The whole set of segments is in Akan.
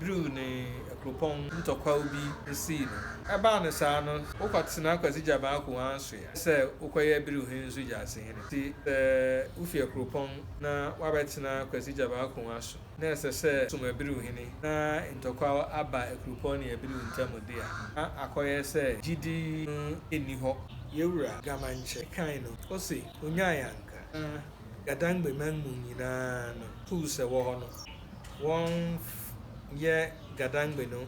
Abiriw ne Akuropɔn ntɔkwaw bi sii no. Ɛbaa no saa no, wokɔtena Kwasi Gyabaa Akowaa so a, sɛ wokɔyɛ Abiriw hene nso Gyaasehene. Nti sɛ wufi Akuropɔn na woabɛtena Kwasi Gyabaa Akowaa so na ɛsɛ sɛ som Abiriw hene na ntɔkwaw aba Akuropɔn ne Abiriw ntam de a, na akɔyɛ sɛ gyidi no nni hɔ. Yɛwura Gamankyɛ kae no, ose onyae anka na Gadangbe man mu nyinaa no, schools a ɛwɔ hɔ no, wɔyɛ Gadangbe no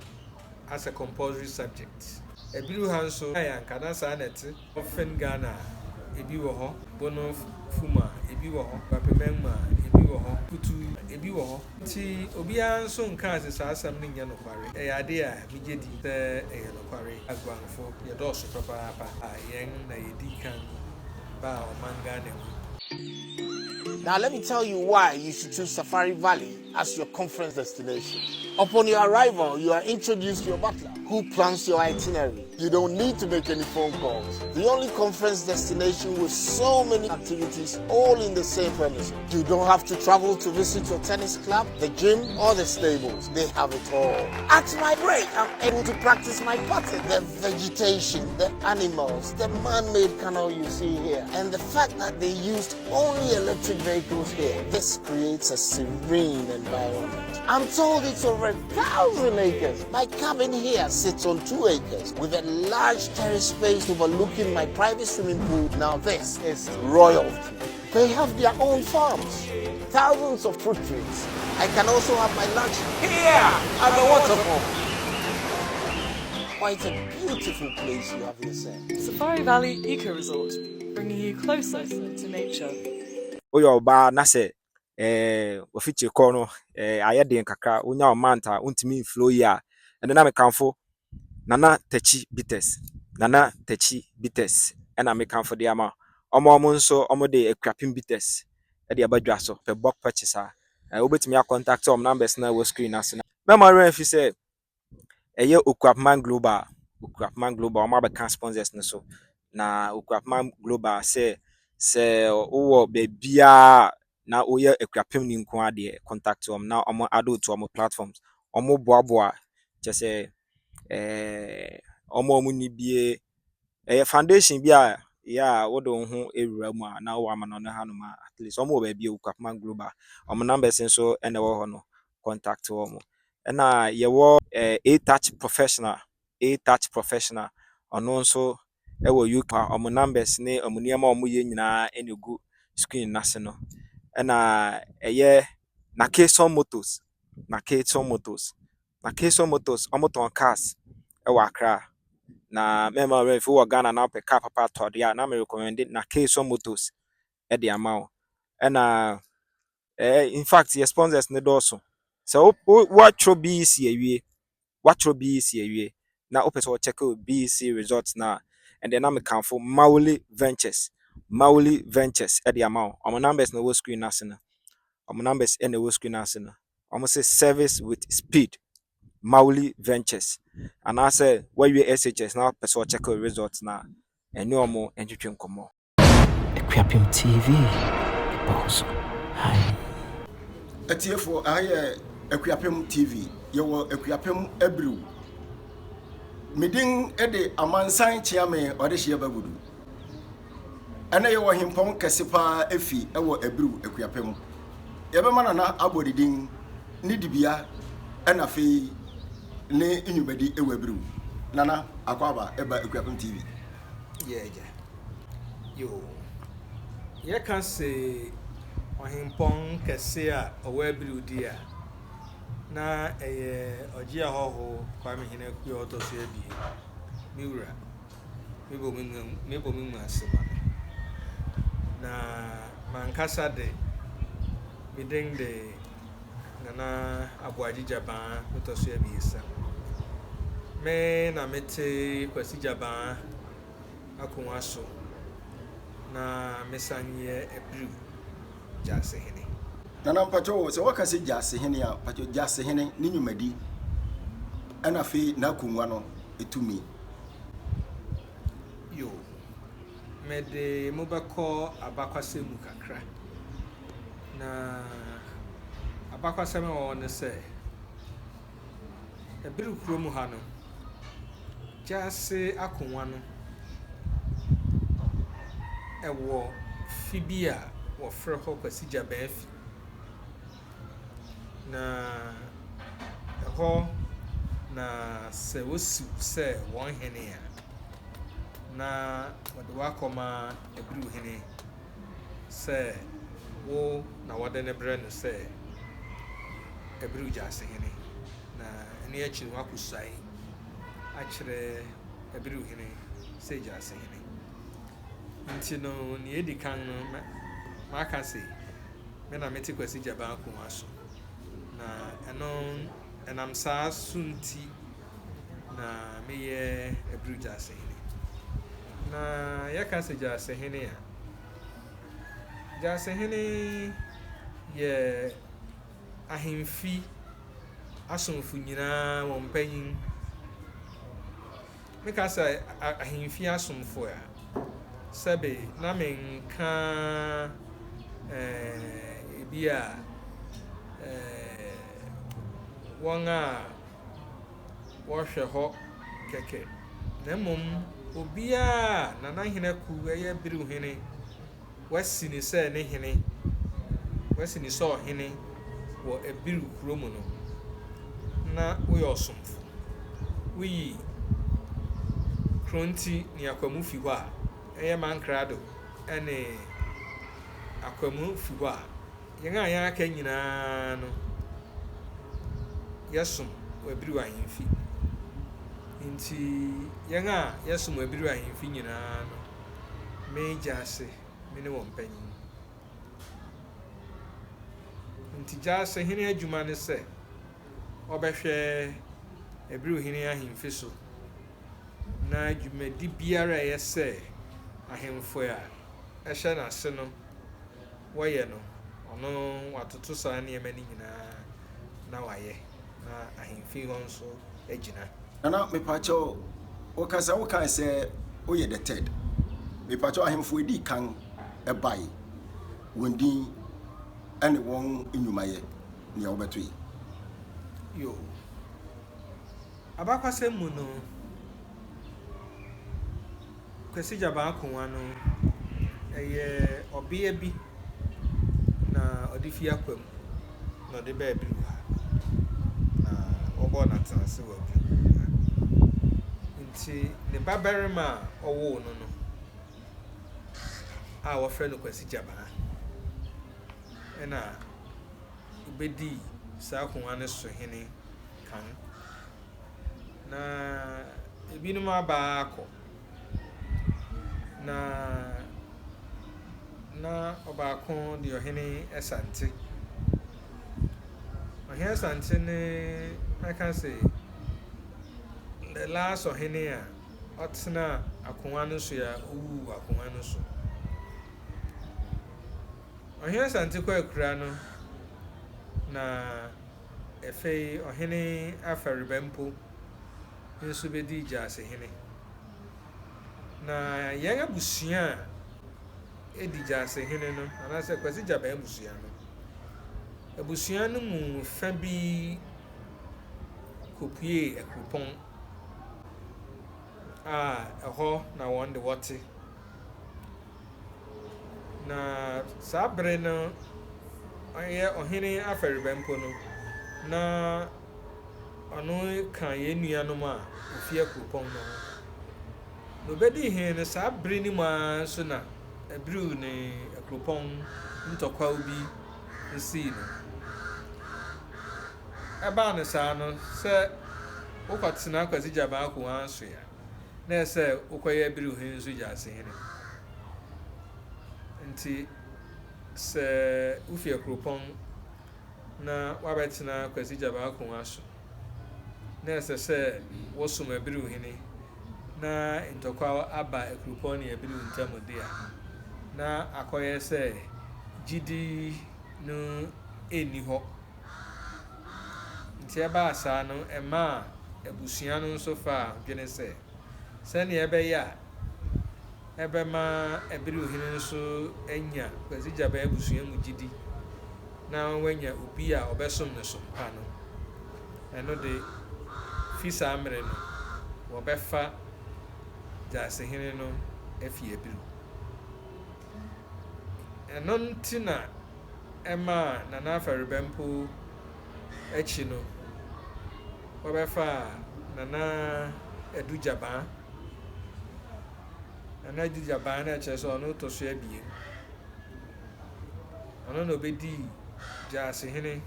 as a compulsory subject. Abiriw ha nso, onyae anka na saa na ɛte. Ɔfen Ghana a, ebi wɔ hɔ. Bono Fum a, ebi wɔ hɔ. Kwapemang mu a, ebi wɔ hɔ. Kutu, ebi wɔ hɔ. Nti obiara nso nkaa se saa asɛm no nyɛ nokware. Ɛyɛ ade a migye di sɛ ɛyɛ nokware. Aguanfo, yɛdɔɔso papaapa a yɛn na yedii kan baa ɔman Ghana mu. Now, let me tell you why you should choose Safari Valley as your conference destination. Upon your arrival, you are introduced to your butler who plans your itinerary. You don't need to make any phone calls. The only conference destination with so many activities all in the same premise. You don't have to travel to visit your tennis club, the gym, or the stables. They have it all. At my break, I'm able to practice my putting. The vegetation, the animals, the man-made canal you see here, and the fact that they used only electric vehicles here. This creates a serene environment. I'm told it's over 1,000 acres. My cabin here sits on 2 acres with a large terrace space overlooking my private swimming pool. Now this is royalty. They have their own farms, thousands of fruit trees. I can also have my lunch here at the waterfall. Quite a beautiful place you have here, sir. Safari Valley Eco Resort, bringing you closer to nature. Woyɛ ɔbaa na sɛ wafikyire kɔ no ayɛ den kakra, wonya wo month a wontumi mflow yie a, ɛno na mekamfo Nana Takyi Bitters. Nana Takyi Bitters ɛna mekamfo de ama wo. Ɔmo nso ɔmo de Akuapem Bitters ɛde aba dwa so pɛ bulk purchase a, wobɛtumi acontact ɔmo numbers na ɛwɔ screen ase no. Mɛma werɛ mfi sɛ ɛyɛ Okuapman Global. Okuapman Global, ɔmo abɛka sponsors no so, na Okuapman Global sɛ wowɔ baabiaa na woyɛ Akuapem ni nko adeɛ, contact wɔn na ɔmo add wo to ɔmo platforms. Ɔmo boaboa kyɛ sɛ ɔmo a ɔmo nni bie, ɛyɛ foundation bi a yɛ a wode wo ho ewura mu a na wowɔ amanɔne hanom a, at least ɔmo wɔ baabi a Okuapman Global, ɔmo numbers nso ɛna ɛwɔ hɔ no, contact wɔn. Ɛna yɛwɔ A Touch Professional. A Touch Professional, ɔno nso ɛwɔ UK a ɔmo numbers ne ɔmo nneɛma a ɔmo yɛ nyinaa ɛna egu screen n'ase no. Ɛna ɛyɛ Nakeson Motors. Nakeson Motors, Nakeson Motors, ɔmo tɔn cars ɛwɔ Accra, na mɛma werɛ mfi, wowɔ Ghana na wopɛ car papa atɔ deɛ a, na me recommend Nakeson Motors ɛde ama wo. Ɛna in fact, yɛ sponsors ne dɔɔso. Sɛ wo wo woatwerɛ BECE awie, woatwerɛ BECE awie na wopɛ sɛ wɔcheck wo BECE results na ɛdeɛ, na mekamfo Mawuli Ventures, Mawuli Ventures ɛde ama wo. Ɔmo numbers na ɛwɔ screen n'ase no, ɔmo numbers ɛna ɛwɔ screen n'ase no. Ɔmo sɛ service with speed, Mawuli Ventures, anaasɛ woawie SHS na wopɛ sɛ wɔcheck wo results na ɛne ɔmo ntwetwe nkɔmmɔ. Akuapem TV, bepɔw so. Hi. Atiefoɔ, aha yɛ Akuapem TV. Yɛwɔ Akuapem Abiriw. Medin de Amansan Kyeame ɔde hyeɛ bagudu. Ɛnɛ yɛwɔ hempɔn kɛse paa efi ɛwɔ Abiriw Akuapem. Yɛbɛma Nana abɔ ne din ne dibea ɛna afei ne nnwumadi ɛwɔ Abiriw. Nana, akɔ aba ɛba Akuapem TV. Yɛ agya. Yo. Yɛka se ɔhempɔn kɛse a ɔwɔ Abiriw di a, na ɛyɛ ɔgye ahɔho Kwame Hene Akua a ɔtɔ so 2. Me wura. Mebɔ me mu ase ma no. Na mankasa de, me din de Nana Aboagye Gyabaa metɔ so 3. Me na mete Kwasi Gyabaa akonnwa so na mesan yɛ Abiriw Gyaasehene. Nana, mpakyɛw, sɛ wɔka sɛ Gyaasehene a, mpakyɛw, Gyaasehene ne nnwumadi ɛna afei n'akonnwa no etumi. Yo, mede mo bɛkɔ abakwasɛm mu kakra. Na abakwasɛm a ɛwɔ hɔ ne sɛ, Ɛbere kurom ha no, Gyaase akonnwa no wɔ fi bi a wɔfrɛ hɔ Kwasi Gyabaa fi. Na ɛhɔ na sɛ wosiw sɛ wɔn hene a, na wɔde wo akɔma Abiriw hene sɛ wo na wɔde no brɛ no sɛ Abiriw Gyaase hene. Na ɛno akyi no woakosuae akyerɛ Abiriw hene sɛ Gyaase hene. Nti no, nea edi kan no, maka se me na mete Kwasi Gyabaa akonnwa so. Na ɛno, ɛnam saa so nti na meyɛ Abiriw Gyaase hene. Na yɛka sɛ Gyaase hene a, Gyaase hene yɛ ahemfi asomfo nyinaa wɔn panyin. Meka sɛ ahemfi asomfo a, sɛbe na menka ebi a wɔn a wɔhwɛ hɔ kɛkɛ, na mmom obiara a Nana Henaku yɛ Biriw hene Wɔasi no sɛ ne hene, wɔasi no sɛ ɔhene wɔ Abiru kuro mu no, na woyɛ ɔsomfo. Woyi Kronti ne Akwamu fi hɔ a, ɛyɛ Mankrado ne Akwamu fi hɔ a, yɛn a yɛaka nyinaa no, yɛsom wɔ Abiru ahemfi. Nti yɛn a yɛsom wɔ Abiru ahemfi nyinaa no, Me Gyase, me ne wɔn panyin. Nti Gyase hene adwuma ne sɛ ɔbɛhwɛ Abiriw hene ahemfi so na dwumadi biara a ɛyɛ sɛ ahemfo a ɛhyɛ n'ase no wɔyɛ no, ɔno watoto saa nneɛma no nyinaa na wayɛ na ahemfi hɔ nso agyina. Nana mepakyɛw wokasa wokae sɛ woyɛ the third mepakyɛw ahemfo edii kan ɛbae wɔn din ɛne wɔn nnwumayɛ nea wobɛto yi. Yoo. Abakwasɛm mu no, Kwasi Gyabaa Akonwa no, ɛyɛ ɔbea bi na ɔde fi Akwam na ɔde baa Abiriw ha, na wɔbɔɔ no atenase wɔ Abiriw ha. Nti ne babarima a ɔwoo no no a wɔfrɛ no Kwasi Gyabaa ɛna obedii saa akonnwa no so hene kan. Na ebinom aba akɔ. Na na ɔbaako de Ɔhene Asante. Ɔhene Asante ne mɛka se the last ɔhene a ɔtena akonnwa no so a owuu wɔ akonnwa no so. Ɔhene Asante kɔ akura no na Afei Ɔhene Afɛrebɛ mpo nso bɛdii Gyaasehene. Na yɛn abusua a ɛdi Gyaasehene no, anaasɛ Kwasi Gyabɛn abusua no, abusua no mu fa bi kɔpuee Akuropɔn a ɛhɔ na wɔn de wɔte. Na saa bere no ɔyɛ ɔhene afɛrebɛ mpo no, na ɔno ka yɛn nuanom a wofi Akuropɔn no ho. Na obedii hene no, saa bere no mu ara nso na Abiriw ne Akuropɔn ntɔkwaw bi sii no. Ɛbaa no saa no, sɛ wokɔtena Kwasi Gyabaa Akoa so a, na ɛsɛ sɛ wokɔyɛ Abiriw hene nso Gyasi hene. Nti sɛ wufi Akuropɔn na woabɛtena Kwasi Gyabaa Akoa so, na ɛsɛ sɛ wosom Abiriw hene na ntɔkwaw aba Akuropɔn ne Abiriw ntam de a, na akɔyɛ sɛ gyidi no nni hɔ. Nti ɛbaa saa no, ɛmaa abusua no nso faa adwene sɛ, sɛnea ɛbɛyɛ a ɛbɛma Abiriw hene nso anya Kwasi Gyabaa abusua mu gyidi na wanya obi a ɔbɛsom no som pa no, ɛno de, Fi saa mmere no, wɔbɛfa Gyasehene no afi abirew. Ɛno nti na ɛmaa Nana Afɛrebɛmpo akyi no, wɔbɛfaa Nana Adu Gyabaa. Nana Adu Gyabaa na ɛkyerɛ sɛ ɔno tɔ so abien. Ɔno na obedii Gyasehene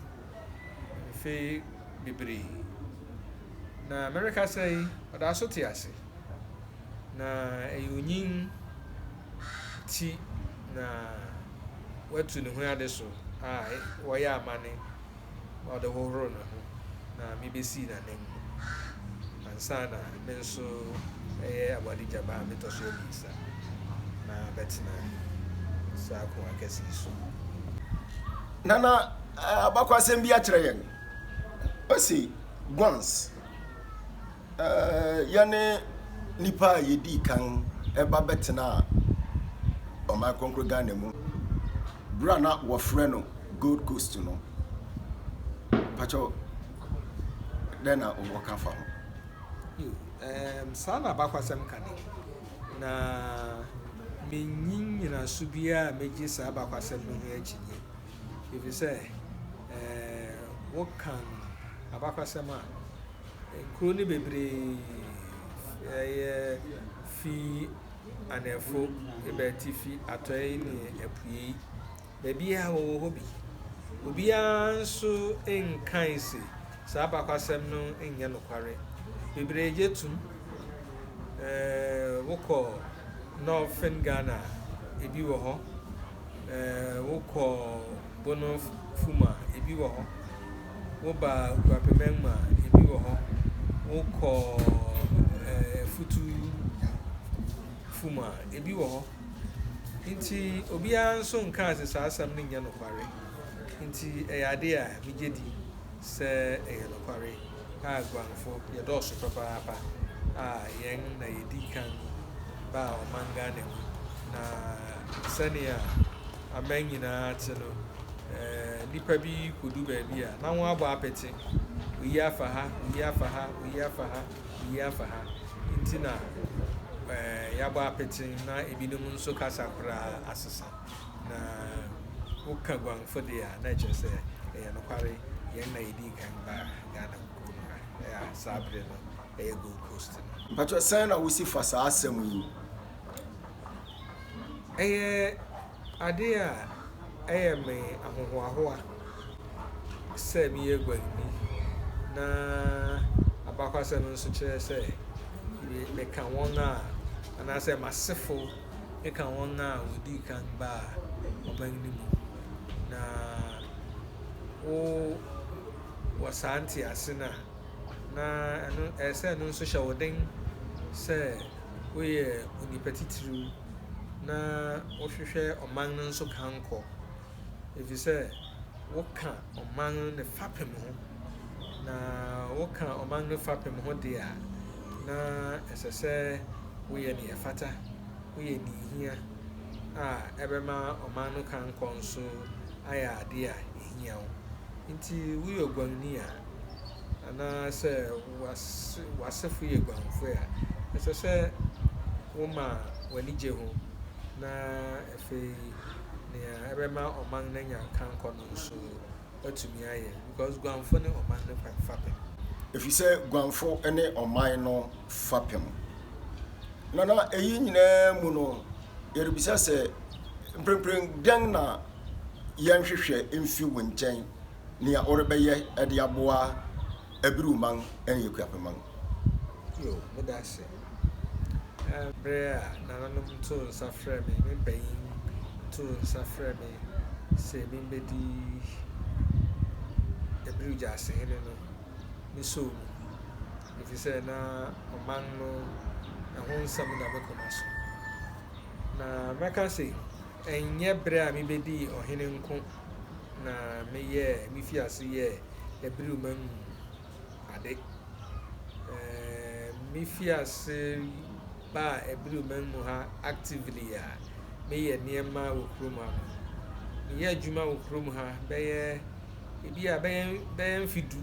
mfe bebree. Na merekasa yi, ɔda so te ase. Na ɛyɛ onyin ti na watu ne ho ade so a wɔyɛ amanne na ɔde hohoro ne ho na mibesii n'anan mu ansa na me nso ɛyɛ Aboade Gyaba a metɔ so abiɛsa na bɛtena saa akongua kɛse yi so. Nana abakwasɛm bi akyerɛ yɛn. Ɔse Guans Yɛne nnipa a yɛdii kan ba bɛtenaa ɔman kronkron Ghana mu berɛ a na wɔfrɛ no Gold Coast no. Pakyɛw, dɛn na wɔka fa ho? Yo, um, saa na abakwasɛm ka de. Na menyi nnyinaso biara a megye saa abakwasɛm no ho akyinnye. Efisɛ, eh, wokan abakwasɛm a, Nkurow no bebree yɛ fi anafo ba atifi, atɔe ne apuei. Baabiara wɔwɔ hɔ bi. Obiara nso nkae se saa abakwasɛm no nyɛ nokware. Bebree gye tom. Wokɔ Northern Ghana a, ebi wɔ hɔ. Wokɔ Bono Fum a, ebi wɔ hɔ. Woba Okuapemang mu a, ebi wɔ hɔ. Wokɔ Afutu mu a, ebi wɔ hɔ. Nti obiara nso nkaa sɛ saa asɛm no nyɛ nokware. Nti ɛyɛ ade a migye di sɛ ɛyɛ nokware a Guanfo yɛdɔɔso papaapa a yɛn na yedii kan baa ɔman Ghana mu. Na sɛnea aman nyinaa te no, nnipa bi kodu baabi a, na wɔabɔ apete. Oyi afa ha, oyi afa ha, oyi afa ha, oyi afa ha. Nti na yɛabɔ apete na ebinom nso kasa koraa asesa. Na woka Guangfo de a, na ɛkyerɛ sɛ ɛyɛ nokware, yɛn na yedii kan baa Ghana kurom ha a saa bere no ɛyɛ Gold Coast no. Mpakyɛ sɛn na wosi fa saa asɛm yi? Ɛyɛ ade a ɛyɛ me ahohoahoa sɛ meyɛ guanni, na abakwasɛm nso kyerɛ sɛ meka wɔn a, anaasɛ m'asefo ka wɔn a wɔdii kan baa ɔman no mu. Na wo wɔ saa ntease no a, na ɛno ɛsɛ sɛ ɛno nso hyɛ wo den sɛ woyɛ onipa titiriw na wohwehwɛ ɔman no nso kankɔ, efisɛ woka ɔman no ne fapem ho. Na woka ɔman no fapem ho de a, na ɛsɛ sɛ woyɛ nea ɛfata, woyɛ nea ehia a ɛbɛma ɔman no kankɔ nso ayɛ ade a ehia wo. Nti woyɛ oguanni a, anaasɛ w'asefo yɛ guanfo a, ɛsɛ sɛ woma w'ani gye ho, na afei nea ɛbɛma ɔman no anya kankɔ no nso woatumi ayɛ, because guanfo ne ɔman no fapem. Efisɛ guanfo ne ɔman no fapem. Nana, eyi nyinaa mu no, yɛrebisa sɛ, mprempren dɛn na yɛnhwehwɛ mfi wo nkyɛn nea worebɛyɛ de aboa Abiruman ne Akuapemman? Yo, meda ase. Bere a nananom too nsa frɛɛ me, me mpanyin too nsa frɛɛ me sɛ mimmedi Abiru Gyasehene no, misoo mu, efisɛ na ɔman no ɛho nsɛm da me koma so. Na mɛka se, ɛnyɛ bere a mibedii ɔhene nko na meyɛɛ mifii ase yɛɛ Abiruman mu ade. Mifii ase baa Abiruman mu ha actively a meyɛ nneɛma wɔ kurom ha no, meyɛ adwuma wɔ kurom ha bɛyɛ ebi a bɛyɛ bɛyɛ mfe du.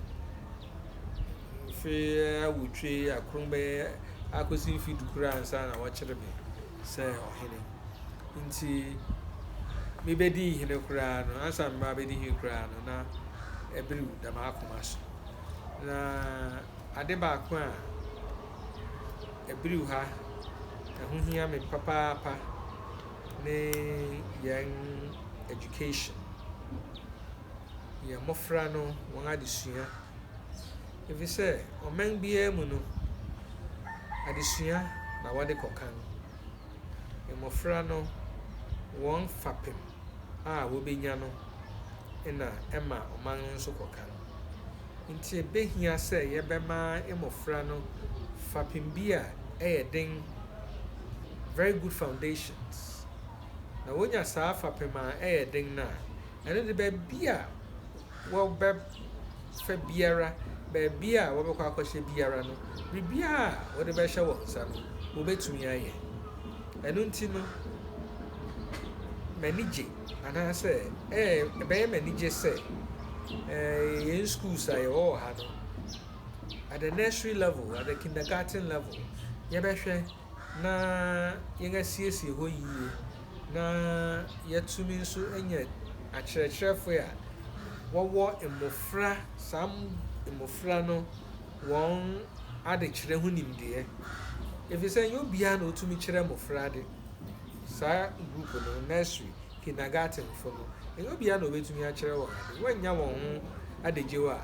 Mfe awotwe akron bɛyɛ akosi mfe du koraa ansa na wɔkyere me sɛ ɔhene. Nti mebɛdii hene koraa no, ansa na mebɛdi hene koraa no, na ɛbere da m'akoma so. Na ade baako a ɛbiriw ha, ɛho hia me papaapa ne yɛn education. Yɛn mmɔfra no wɔn adesua. Efisɛ ɔman biara mu no, adesua na wɔde kɔ kan. Mmɔfra no wɔn fapem a wɔbɛnya no na ɛma ɔman no nso kɔ kan. Nti ɛbɛhia sɛ yɛbɛma mmɔfra no fapem bi a ɛyɛ den, very good foundations. Na wonya saa fapem a ɛyɛ den no a, ɛno de baabi a wɔbɛfa biara, baabi a wɔbɛkɔ akɔhyɛ biara no, biribiara a wɔde bɛhyɛ wɔn nsa no, wɔbɛtumi ayɛ. Ɛno nti no, m'ani gye anaasɛ ɛyɛ ɛbɛyɛ m'ani gye sɛ yɛn schools a yɛwɔ wɔ ha no, at the nursery level, at the kindergarten level, yɛbɛhwɛ na yɛasiesie hɔ yie na yɛatumi nso anya akyerɛkyerɛfoɔ a wɔwɔ mmɔfra, saa mmɔfra no wɔn adekyerɛ ho nimdeɛ. Ɛfiri sɛ ɛnyɛ obiara na ɔtumi kyerɛ mmɔfra ade. Saa group no, nursery, kindergarten fo no, ɛnyɛ obiara na ɔbɛtumi akyerɛ wɔn ade. Wɔnnya wɔn ho adagyew a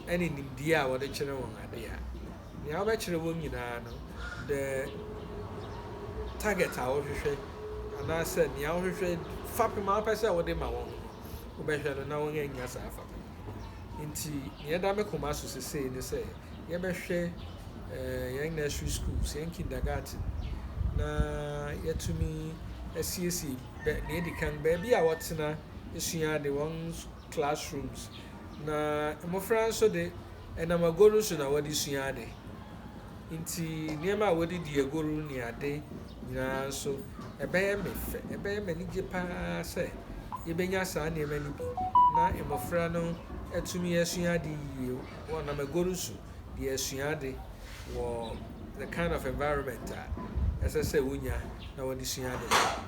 ɛne nimdeɛ a wɔde kyerɛ wɔn ade a, nea wobɛkyerɛ wɔn nyinaa no, the target a wɔhwehwɛ anaasɛ nea wɔhwehwɛ, fapem a wopɛ sɛ wode ma wɔn no, wobɛhwɛ no na wɔn anya saa fapem no. Nti nea ɛda me koma so sesei ne sɛ yɛbɛhwɛ yɛn nursery schools, yɛn kindergarten, na yɛatumi asiesie bɛ nea edi kan, baabi a wɔtena sua ade, wɔn classrooms. Na mmɔfra nso de, ɛnam agoru so na wɔde sua ade. Nti nneɛma a wɔde di agoru ne ade nyinaa nso, ɛbɛyɛ me fɛ, ɛbɛyɛ me anigye paa sɛ yɛbɛnya saa nneɛma no bi na mmɔfra no atumi asua ade yie. Wɔnam agoru so de asua ade wɔ the kind of environment a ɛsɛ sɛ wonya na wɔde sua ade.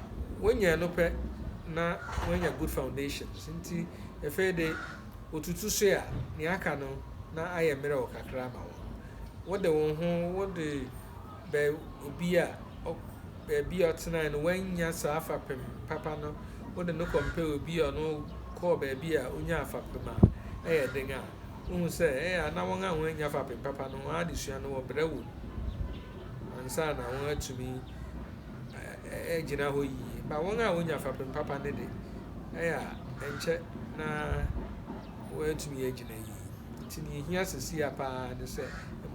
Wonya no pɛ na wɔanya good foundations. Nti afei de wotutu so a, nea aka no na ayɛ mmerɛw kakra ama wɔn. Wode wo ho wode bɛ obi a baabi a ɔtenae no wanya saa fapem papa no, wode no compare obi a ɔno kɔɔ baabi a onyaa fapem a ɛyɛ den a, wohu sɛ ɛyɛ a na wɔn a wɔanya fapem papa no, wɔn adesua no wɔbrɛ wɔ mu ansa na wɔn atumi agyina hɔ yie. Ba wɔn a wonya fapem papa no de, ɛyɛ a ɛnkyɛ na wɔatumi agyina yie. Nti nea ehia seesei a paa ne sɛ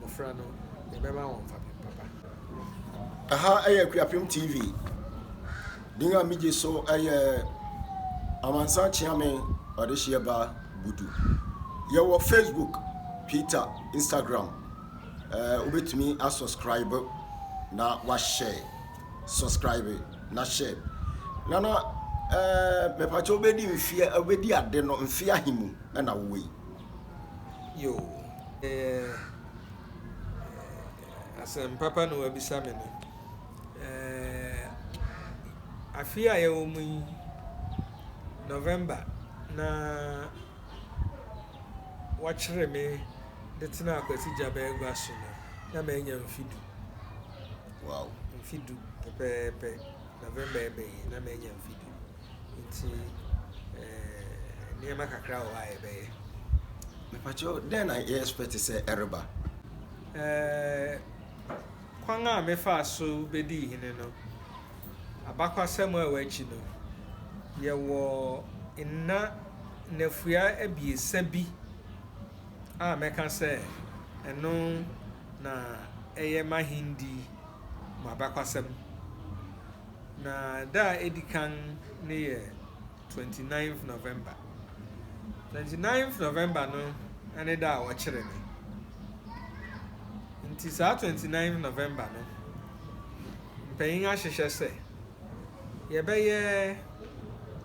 mmɔfra no yɛbɛma wɔn fapem papa. Ɛha yɛ Akuapem TV. Din a megye so yɛ Amansan Kyeame Ɔdehyeɛ Ba Budu. Yɛwɔ Facebook, Twitter, Instagram. Wobɛtumi asubscribe na wahyɛ, subscribe na hyɛ. Nana, mepakyɛ wobɛdi mfeɛ, wobɛdi ade no mfeɛ ahe mu na wowɔ yi? Yo, ɛyɛ asɛm papa na wabisa me no. Afe a yɛwɔ mu yi, November na wɔkyeree me de tenaa Kwasi Gyabaa agua so no, na manya mfe 10. Wow. Mfe 10 pɛpɛɛpɛ. November ɛbɛ yi na manya mfe 10. Nti nneɛma kakra wɔ hɔ a yɛbɛyɛ. Mepakyɛw, dɛn na yɛ expect sɛ ɛreba? Kwan a mefaa so bedii hene no, abakwasɛm a ɛwɔ akyi no, yɛwɔ nna nnafua abiɛsa bi a mɛka sɛ ɛno na ɛyɛ m'ahendi mu abakwasɛm. Na da a edi kan ne yɛ 29th November. 29th November no ne da a wɔkyeree me. Nti saa 29th November no, mpanyin ahyehyɛ sɛ yɛbɛyɛ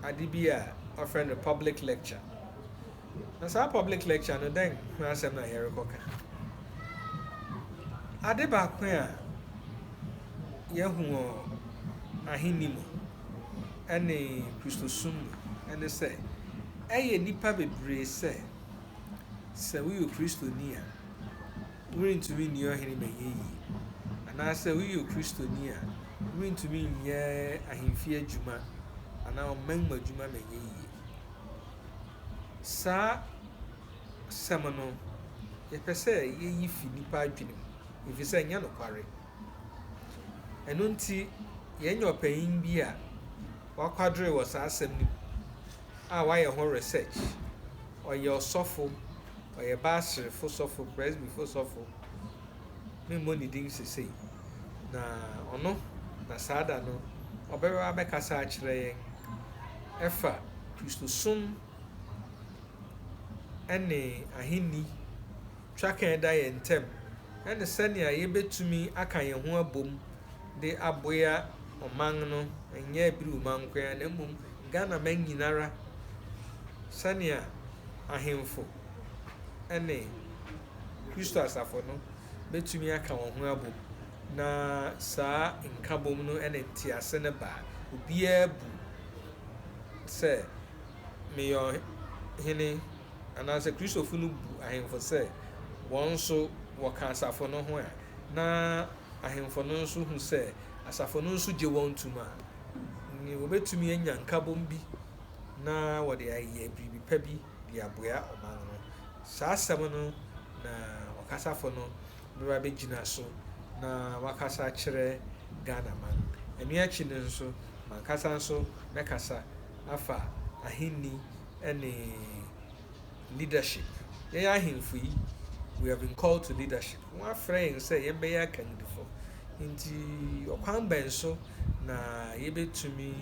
ade bi a wɔfrɛ no public lecture. Na saa public lecture no, dɛn ho asɛm na yɛrekɔka? Ade baako a yɛahu wɔ Ahenni mu ne Kristosom mu ne sɛ, ɛyɛ nnipa bebree sɛ, sɛ woyɛ Kristoni a, worentumi nni ɔhene ma ɛnyɛ yie, anaasɛ woyɛ Kristoni a, worentumi nyɛ ahemfie adwuma anaa ɔman mu adwuma ma ɛnyɛ yie. Saa asɛm no, yɛpɛ sɛ yeyi fi nnipa adwene mu, efisɛ ɛnyɛ nokware. Ɛno nti, yɛanya ɔpanyin bi a wakwadare wɔ saa asɛm no mu a wayɛ ho research. Ɔyɛ ɔsɔfo, ɔyɛ Baasrefo sɔfo, Presbyfo sɔfo. Memmɔ ne din seesei. Na ɔno na saa da no ɔbɛba abɛkasa akyerɛ yɛn ɛfa Kristosom ne Ahenni twaka a ɛda yɛn ntam ne sɛnea yebetumi aka yɛn ho abom de aboa ɔman no, ɛnyɛ Abiriw man nko ara na mmom Ghana man nyinara, sɛnea ahemfo ne Kristo asafo no betumi aka wɔn ho abom na saa nkabom no ne ntease no ba a, obiara bu sɛ meyɛ ɔhene, anaasɛ Kristofo no bu ahemfo sɛ wɔn nso wɔka asafo no ho a, na ahemfo no nso hu sɛ asafo no nso gye wɔn tom a, wɔbɛtumi anya nkabom bi na wɔde ayɛ biribi pa bi de aboa ɔman no. Saa asɛm no na ɔkasafo no bɛba abɛgyina so na wakasa akyerɛ Ghana man. Ɛno akyi no nso, mankasa nso mɛkasa afa ahenni ne leadership. Yɛn ahemfo yi, we have been called to leadership. Wɔafrɛ yɛn sɛ yɛmbɛyɛ akannifo. Nti ɔkwan bɛn so na yɛbɛtumi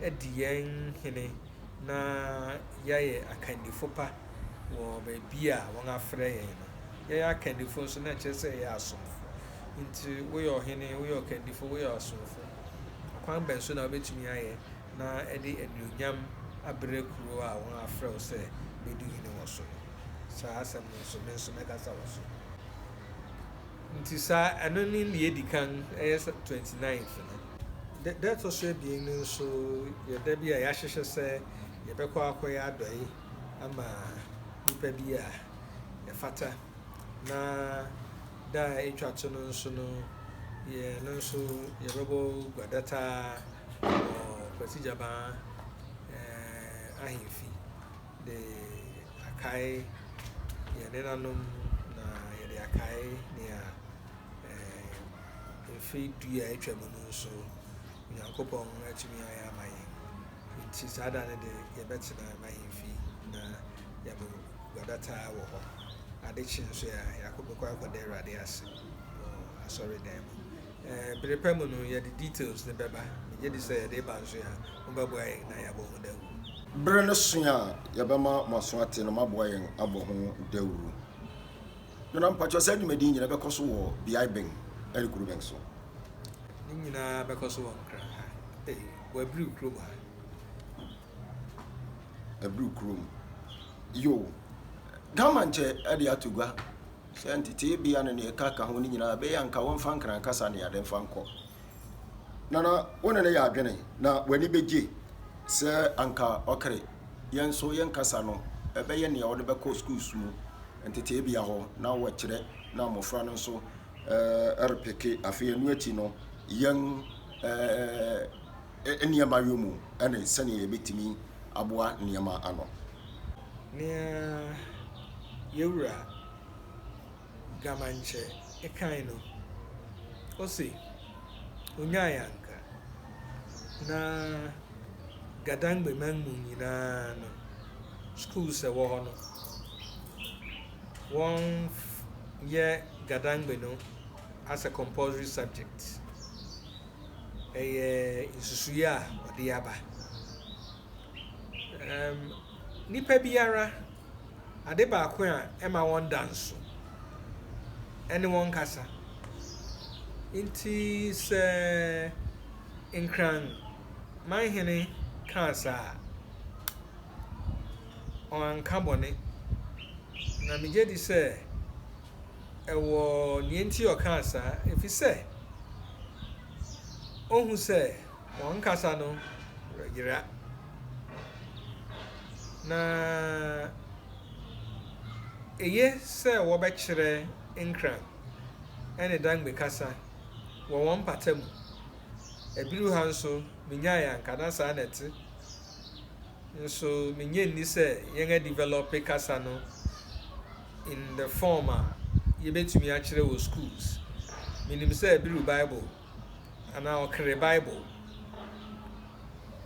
adi yɛn hene na yɛayɛ akannifo pa wɔ baabi a wɔafrɛ yɛn no? Yɛyɛ akannifo nso na ɛkyerɛ sɛ yɛyɛ asomfo. Nti woyɛ ɔhene, woyɛ ɔkannifo, woyɛ ɔsomfo. Ɔkwan bɛn so na wobɛtumi ayɛ na ɛde anuonyam abrɛ kurow a wɔafrɛ wo sɛ bedi hene wɔ so no? Saa asɛm no nso, me nso mɛkasa wɔ so. Nti saa, ɛno ne nea edi kan, ɛyɛ 29th no. Da da ɛtɔ so abien no nso yɛ da bi a yɛahyehyɛ sɛ yɛbɛkɔ akɔyɛ adɔe ama nnipa bi a ɛfata. Na da a etwa to no nso no, yɛ no nso yɛbɛbɔ guadataa wɔ Kwasi Gyabaa eh, ahemfi de akae yɛn nenanom na yɛde akae nea eh, mfe du a atwa mu no nso Onyankopɔn atumi ayɛ ama yɛn. Nti saa da no de yɛbɛtena n'ahemfi na yɛabɔ guadataa wɔ hɔ. Ade kye nso a, yɛakɔbɛkɔ akɔda Awurade ase wɔ asɔredan mu. Eh, bere pa mu no, yɛde details no bɛba. Megye di sɛ yɛde ba nso a, mobɛboa yɛn na yɛabɔ ho dawuru. Bere no so a yɛbɛma mo aso ate no, moaboa yɛn abɔ ho dawuru. Nana, mpakyɛw saa dwumadi yi nyinaa bɛkɔ so wɔ beae bɛn ne kuro bɛn so? Ne nyinaa bɛkɔ so wɔ Nkran ha. Ei, wɔ Abiriw kurom ha. Abiriw kurom. Yo, Ghama nkyɛ de ato gua sɛ ntetee bea ne nea ɛkaka ho no nyinaa ɛbɛyɛ anka wɔmfa Nkran kasa ne ade mfa nkɔ. Nana, wo ne no yɛ adwene na w'ani bɛgye sɛ anka ɔkere yɛn nso yɛn kasa no ɛbɛyɛ nea wɔde bɛkɔ schools mu nteteebea hɔ na wɔkyerɛ na mmɔfra no nso repeke. Afei ɛno akyi no yɛn nneɛma yɔ mu ne sɛnea yɛbɛtumi aboa nneɛma ano. Nea Yɛwura Gamankyɛ kae no, ose onyae anka na Gadangme man mu nyinaa no, schools a ɛwɔ hɔ no, wɔyɛ Gadangme no as a compulsory subject. Ɛyɛ nsusuiɛ a wɔde aba. Ɛɛm, nipa biara, ade baako a ɛma wɔn da nso ne wɔn kasa. Nti sɛ Nkran manhene kaa saa a, ɔanka bɔne. Na megye di sɛ. Ɛwɔ nea enti a ɔkaa saa, efisɛ ohu sɛ wɔn kasa no reyera. Na eye sɛ wɔbɛkyerɛ Nkran ne Dangme kasa wɔ wɔn mpata mu. Ɛbiriw ha nso, minyae a anka na saa na ɛte. Nso minnye nni sɛ yɛn adivɛlɔpe kasa no in the form a yebetumi akyerɛ wɔ schools. Minim sɛ ɛbiriw Bible anaa ɔkere Bible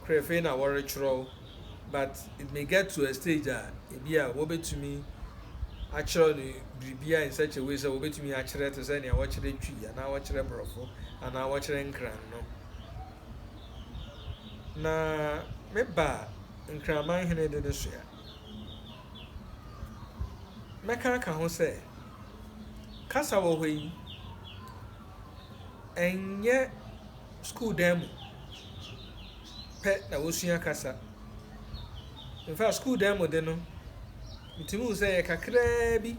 koro afei na wɔrekyerɛw but it may get to a stage a ebi a wɔbɛtumi akyerɛw no biribiara in such a way sɛ wɔbɛtumi akyerɛ te sɛ nea wɔkyerɛ Twi anaa wɔkyerɛ Borɔfo anaa wɔkyerɛ Nkran no. Na meba Nkraman hene de no soa. Mɛka aka ho sɛ, kasa wɔ hɔ yi, ɛnyɛ sukuu dan mu pɛ na wosua kasa. In fact, sukuu dan mu de no, mitumi hu sɛ ɛyɛ kakraa bi.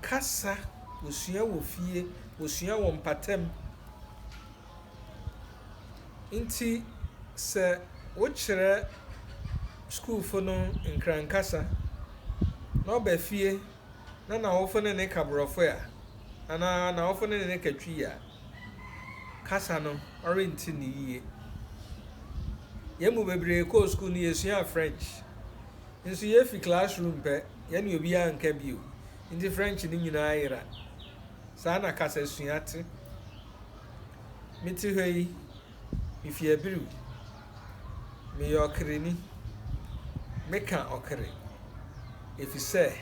Kasa, wosua wɔ fie, wosua wɔ mpatam. Ntsi sɛ wokyerɛ skuulfo no Nkran kasa na ɔba fie na n'awofo ne no ka Borɔfo a, anaa n'awofo ne no ka Twi a, kasa no ɔrenntse no yie. Hɛn mu beberee kɔɔ skuul no yesuaa French, nso yefi classroom pɛ, yɛne obiara nnka bio, ntsi French no nyina yera. Saa na kasasua tse. Metse hɔ yi, mifi Abiriw. Meyɛ ɔkerani. Meka ɔkere efisɛ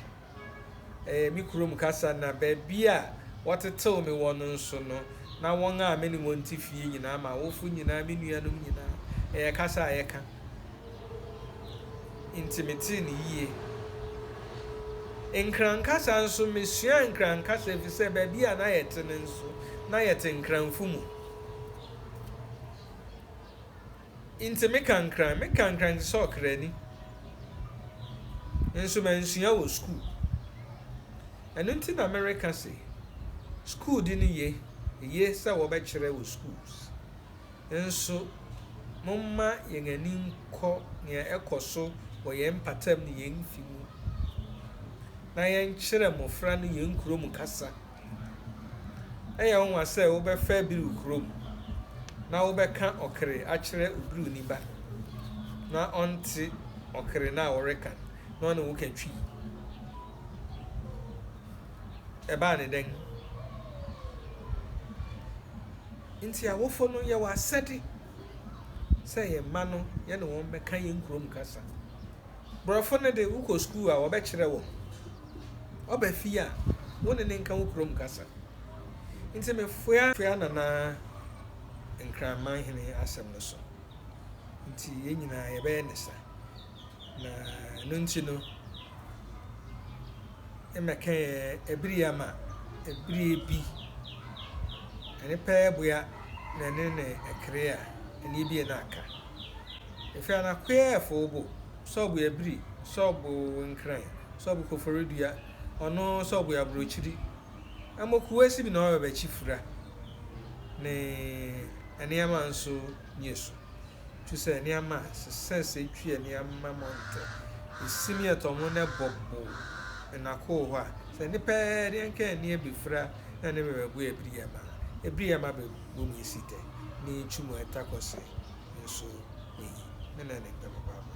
ɛyɛ me kurom kasa na baabi a wɔtetew me wɔ no nso no, na wɔn a me ne wɔn te fie nyinaa, m'awofo nyinaa, me nuanom nyinaa, ɛyɛ kasa a yɛka. Nti metee no yie. Nkran kasa nso, mesuaa Nkran kasa efisɛ baabi a na yɛte no nso, na yɛte Nkranfo mu. Nti meka Nkran, meka Nkran te sɛ ɔkrani. Nso mansua wɔ sukuu. Ɛno nti na mereka se, sukuu de no ye, eye sɛ wɔbɛkyerɛ wɔ schools. Nso momma yɛn ani nkɔ nea ɛkɔ so wɔ yɛn mpatam ne yɛn mfe mu, na yɛnkyerɛ mmofra no yɛn kurom kasa. Ɛyɛ nwonwa sɛ wobɛfa Abiriw kurom na wobɛka ɔkere akyerɛ Obiriwni ba na ɔnte ɔkere no a woreka no na ɔne wo ka Twi. Ɛbaa ne dɛn? Nti awofo no, yɛwɔ asɛde sɛ yɛn mma no, yɛne wɔn bɛka yɛn kurom kasa. Borɔfo no de, wokɔ sukuu a, wɔbɛkyerɛ wɔn. Ɔba fie a, wo ne no nka wo kurom kasa. Nti mefoa Nana Nkraman hene asɛm no so. Nti yɛn nyinaa yɛbɛyɛ ne sa. Na ɛno nti no, mmɛka yɛ ɛbiri ama ɛbiri bi ɛne pɛɛ boa na ɛne ne ɛkere a ɛne bi na aka. Efi anakoɛ ɛfo bo sɛ ɔbo ɛbiri sɛ ɔbo nkran sɛ ɔbo koforidua ɔno sɛ ɔbo aburokyiri ɛmo kuwasi bi na ɔbɛ bɛkyi fura ne nneɛma nso nye so. Tu sɛ nneɛma a sesɛ sɛ twi nneɛma mɔntɛ esi mi ɛtɔ mo nɛ bɔ bo nna koo hɔ a sɛ ne pɛɛ deɛ nka ɛni ɛbɛfira na ne bɛbɛ bo ɛbiri yɛ ma ɛbiri yɛ ma bɛ bɔ mu esi tɛ ne twi mu ɛta kɔ se nso eyi me nɛ ne mpɛ papaapa.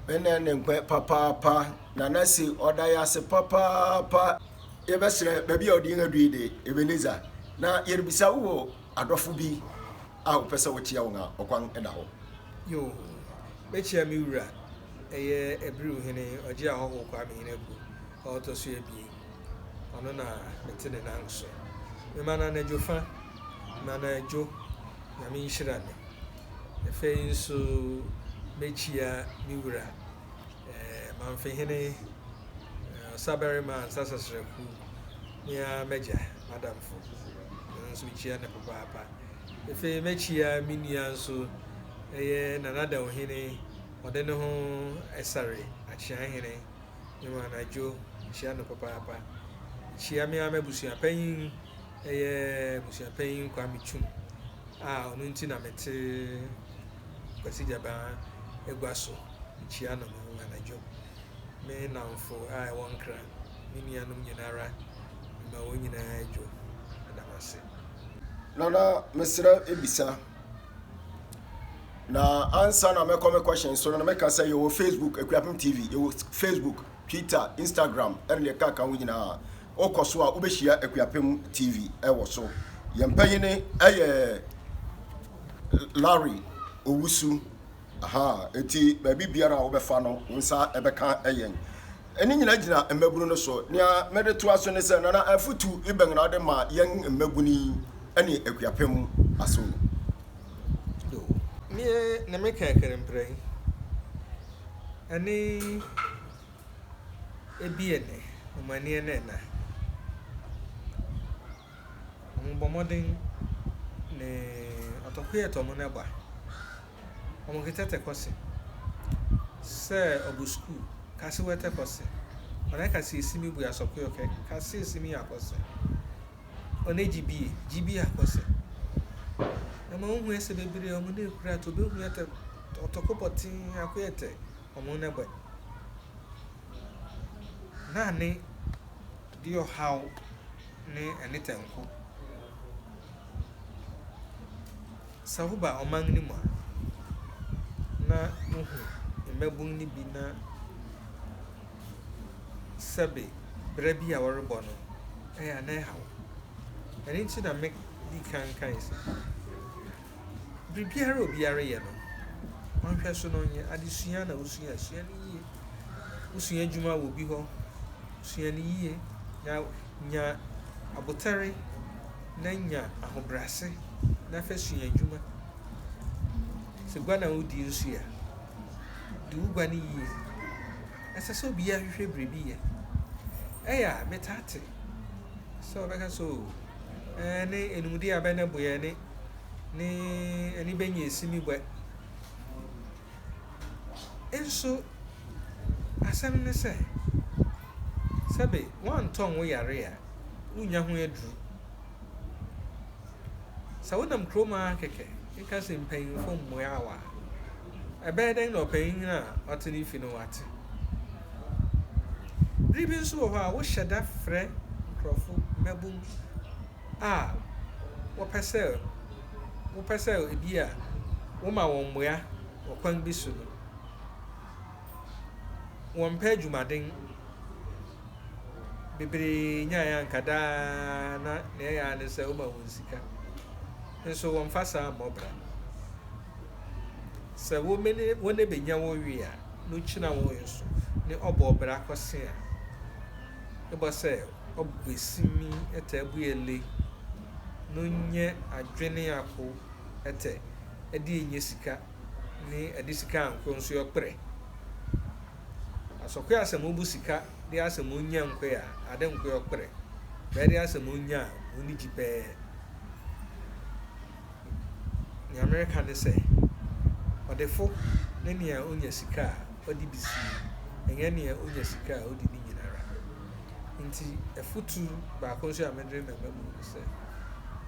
Me nɛ ne mpɛ papaapa Nana se ɔda yɛ ase papaapa. Yɛbɛsrɛ baabi a ɔde yɛn adu yi de Ebenezer na yɛrebisa wowɔ Adɔfo bi a wopɛ sɛ wokyia wɔn a, ɔkwan da hɔ. Yoo, mɛkyia me wura, ɛyɛ Abiriw hene, Ɔgye Ahɔho Kwame Henaku a ɔtɔ so abien. Ɔno na mete ne nan so. Mema no anadwo fa, mema no adwo, Nyame nhyira no. Afei nso mɛkyia me wura, Mamfehene, Ɔsabarima Ansah Sasraku, me ara m'agya, m'adamfo. Ɔno nso mekyia no papaapa. Afei mɛkyia me nua nso, ɛyɛ Nana Dawhene, ɔde ne ho sare Akyeahene, me ma anadwo. Mekyia no papaapa. Mekyia me ara m'abusuapanyin, ɛyɛ Abusuapanyin Kwame Twum a ɔno nti na mete Kwasi Gyabaa agua so. Mekyia no anadwo. Me nnamfo a ɛwɔ Nkran, me nuanom nyinara, mema wɔn nyinaa dwo. Meda mo ase. Nana mesrɛ bisa. Na ansa na mɛkɔ me question so no na mɛka sɛ yɛwɔ Facebook Akuapem TV, yɛwɔ Facebook, Twitter, Instagram ɛne deɛ ɛkaka ho nyinaa. Wokɔ so a wobɛhyia Akuapem TV ɛwɔ so. Yɛn panyini ɛyɛ Larry Owusu. Aha, eti baabi biara a wobɛfa no, wo nsa ɛbɛka yɛn. Ɛne nyinaa gyina mmabunu no so. Nea mede toa so ne sɛ, Nana, afotu bɛn na wode ma yɛn mmabunu yi ne Akuapem aso? Yo, me ne me kɛkɛrɛmprɛ yi, ɛne ebi ɛnɛ, ɔmani ɛnɛ ɛna. Wɔbɔ mmɔden ne ɔtɔkoyɛ tɔ mo no ba. Wɔn ketɛtɛ kɔse sɛ ɔbɔ sukuu kase wɛtɛ kɔse ɔnɛ kase esi mi bu asɔkoyɔ kɛ kase esi mi akɔse ɔnɛ gyi bie gyi bie akɔse ɛma wohu ɛsɛ bebree ɔmo ne ekura to obehu ɛtɛ ɔtɔko pɔtee akoyɛ tɛ ɔmo ne bɛ naane de ɔhaw ne ɛne tɛnko. Sɛ woba ɔman no mu a, na wohu mmabun no bi na sɛbe bra bi a wɔrebɔ no, ɛyɛ a na ɛhaw. Ɛno nti na me di kan kae sɛ, biribiara a obiara reyɛ no, ɔnhwɛ so na ɔnyɛ. Adesua na wosua a, sua no yie. Wosua adwuma wɔ obi hɔ, sua no yie na nya abotare na nya ahobrɛase na fa sua adwuma. Sɛ gua na wodi nso a, di wo gua no yie. Ɛsɛ sɛ obiara hwehwɛ biribi yɛ. Ɛyɛ a metaa te sɛ wɔbɛka sɛ o, ɛɛ ne enumdi a bɛ ne boɛ ne ne ɛne bɛnya esimi bɛ. Nso asɛm ne sɛ, sɛbe woantɔn wo yare a, wunnya ho aduru. Sɛ wonam kurom ara kɛkɛ ka sɛ mpanyimfo mmoa wo a, ɛbɛyɛ dɛn na ɔpanyin a ɔte ne fi no wate? Bere bi nso wɔ hɔ a, wohyɛ da frɛ nkurɔfo, mmabun a wɔpɛ sɛ wopɛ sɛ ebia woma wɔn mmoa wɔ kwan bi so no, wɔmpɛ adwumaden. Bebree nyae a anka daa na nea ɛyɛ ara ne sɛ woma wɔn sika. Nso wɔmfa saa mmɔ bra. Sɛ wo mene wo ne benya wo we a, no kyina wo nso ne ɔbɔ bra kɔse a, ebɔ sɛ ɔbɔ esimi ɛtɛ abu ele no nyɛ adwene ako ɛtɛ ɛde enye sika ne ɛde sika anko nso ɔkprɛ. Asɔkwe asɛm obu sika de asɛm onya nkoe a, ade nkoe ɔkprɛ. Bɛɛ de asɛm onya a, oni gyi pɛɛ. Nea mereka ne sɛ, ɔdefo ne nea onya sika a ɔde bi sie, ɛnyɛ nea onya sika a odi ne nyinara. Nti afotu baako nso a mede rema mmabun ne sɛ,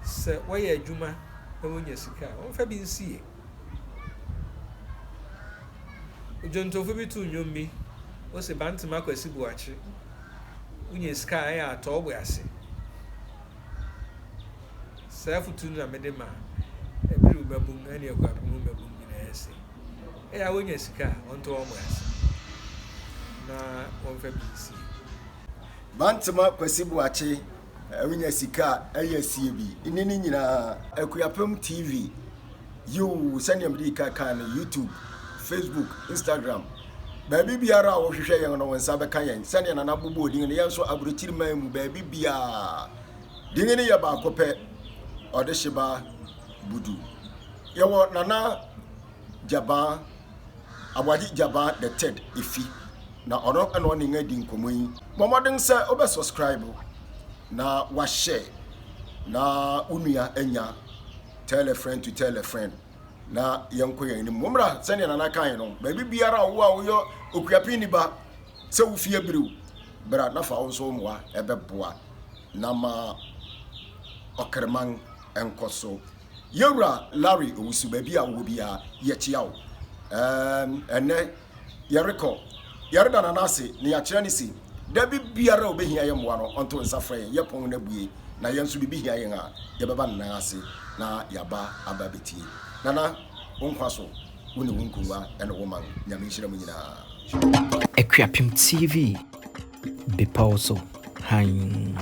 sɛ wɔyɛ adwuma na wonya sika a, wɔmfa bi nsie. Odwontofo bi too nnwom bi, ose Bantama Kwasi Boakye, wonya sika a ɛyɛ a tɔ wo bo ase. Saa afotu no na mede ma Abiriw mmabun ne Akuapem mmabun nyinaa se, ɛyɛ a wonya sika a, wɔntɔ wɔn bo ase na wɔmfa bi nsie. Bantama Kwasi Boakye, wonya sika a, ɛyɛ sie bi ne ne nyinaa. Akuapem TV, yiw, sɛnea mede kan kae no, YouTube, Facebook, Instagram, baabi biara a wohwehwɛ yɛn no, wo nsa bɛka yɛn. Sɛnea Nana bobɔɔ din no, yɛn nso aburokyiri man mu baabi biara, din no yɛ baako pɛ, Ɔdehyeba Budu. Yɛwɔ Nana Gyabaa, Aboagye Gyabaa the third efi, na ɔno na ɔne yɛn adi nkɔmmɔ yi. Bɔ mmɔden sɛ wobɛ subscribe na wahyɛ na wo nua anya. Tell a friend to tell a friend na yɛnkɔ yɛn anim. Mommra sɛnea Nana kae no, baabi biara a wo a woyɛ Okuapeni ba, sɛ wofie abiriw. Bra na fa wo nso wo mmoa bɛboa na ma Ɔkraman nkɔ so. Yɛwura Larry Owusu, baabi a wowɔ biara, yɛkyea wo. Ɛɛm, ɛnnɛ yɛrekɔ, yɛreda Nana ase na yɛakyerɛ no se, da bi biara a obehia yɛn mmoa no, ɔnto nsa frɛ yɛn, yɛn pon no abue, na yɛn nso biribi hia yɛn a, yɛbɛba ne nan ase na yɛaba aba abetie. Nana, wo nkwa so, wo ne wo nkongua ne wo man. Nyame nhyira mo nyinaa. Akuapem TV, bepɔw so hann.